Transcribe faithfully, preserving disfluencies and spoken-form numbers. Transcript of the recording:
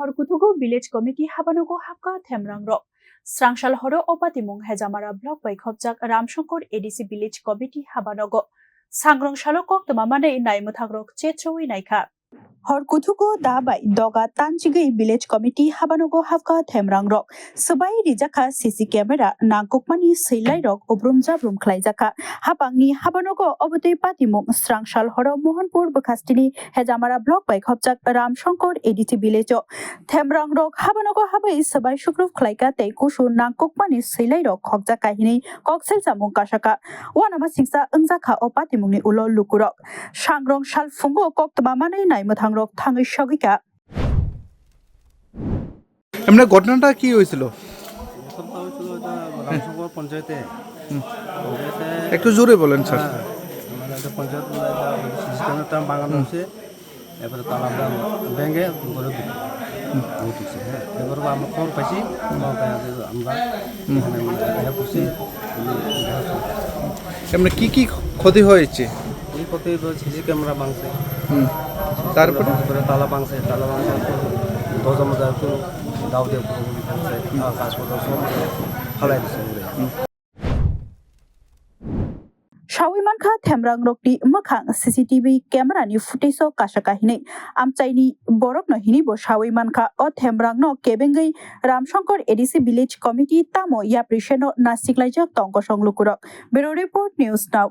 Hor kuthugo village committee habanogo hapka themrang rok. Srangsal horo o patimung Hejamara block bai khopjak Ramsongkor A D C village committee habanogo. Sangrong salo koktwma manwi nai mwthang rok chechowi naikha. Hor kuthugo da bai doga tanjigwi village committee habanogo hapka themrang rok. Swbai rijakha C C camera nangkukmani swilai rok ubrum jabrum khlaijakha. Hapangni habanogo obotwi patimung Srangsal horo Mohanpur bwkhastini Hejamara block bai khopjak Ramsongkor A D C village o. Themrang rok habanogo habai swbai sukrup khlaika tei kusu nangkukmani swilai rok khokjakha hinwi koksil chamung kasaka. Uanama singsa wngjakha o patimungni ulo lukurok. Sangrong salphungo koktwma manwi nai mwthang rok thangwi sogwika. এমনি ঘটনাটা কি হয়েছিল? ঘটনাটা হয়েছিল এটা রামসভা পঞ্চায়েতে। পঞ্চায়েতে একটু জোরে বলেন স্যার। হ্যাঁ, মানে একটা পঞ্চায়েত, সিসি ক্যামেরাটা ভাঙানো হয়েছে। এরপরে তালা ভেঙে ঘরে ঢুকে ঢুকছে। হ্যাঁ, এবার আমরা খবর পাইছি, খবর পাই যে আমরা এখানে আমরা দেখা করছি। এমনি কি কি ক্ষতি হয়েছে? এই ক্ষতি হয়েছে সিসি ক্যামেরা ভাঙছে। হুম। তারপরে? তারপরে তালা ভাঙছে, তালা ভাঙছে, দরজা মজা একটু দাও দিয়ে পুরো ভাঙছে। আর কাজ করতে সব ফালাই দিচ্ছে ঘুরে। Sawi mankha themrang rokni mwkhang C C T V camera ni footage o kasaka hinwi. Amchaini borok no hinwi bo sawi mankha o themrang no kebengwi Ramsongkor A D C village committee tamo yapri seno nachiklaijak tong kosong lukurok. Bureau report, News Now.